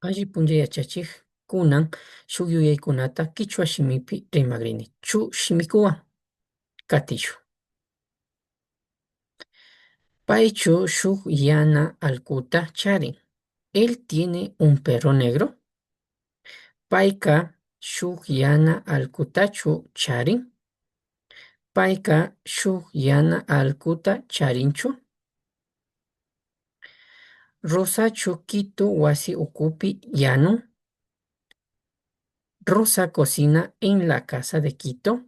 Alli punlla yachachik, kunan shuk yuyaykunata kichwa shimipi rimagrini chu shimikuwan katishun. Paychu shuk yana allkuta charin. Él tiene un perro negro. Payka shuk yana allkutachu charin. Payka shuk yana allkuta charinchu. Rosachu Quito wasi ukupi yanun. Rosa cocina en la casa de Quito.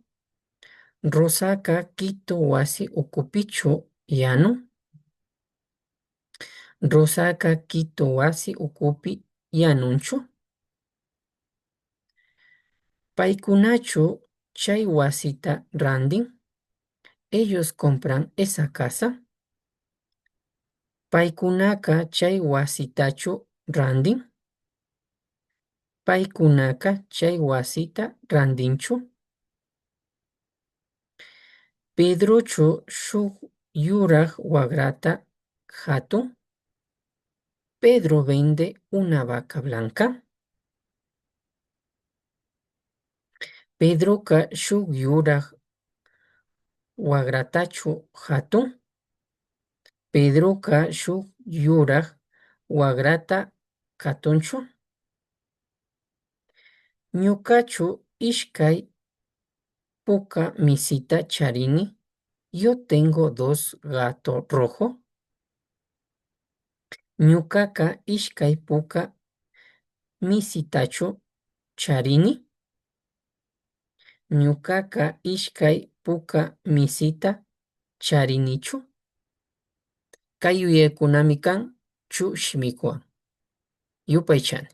Rosaka Quito wasi ukupichu yanun. Rosaka Quito wasi ukupi yanunchu. Paykunachu chay wasita rantin. Ellos compran esa casa. Paykunaka chay wasitachu rantin. Paykunaka chay wasita rantinchu. Pedrochu shuk yurak wakrata katun. Pedro vende una vaca blanca. Pedroka shuk yurak wakratachu katun. Pedroka shuk yurak wakrata katunchu. Ñukachu ishkay puka misita charini. Yo tengo dos gato rojo. Ñukaka ishkay puka misitachu charini. Ñukaka ishkay puka misita charinichu. Kay yuyaykunami kan chu shimikuwan. Yupaychani.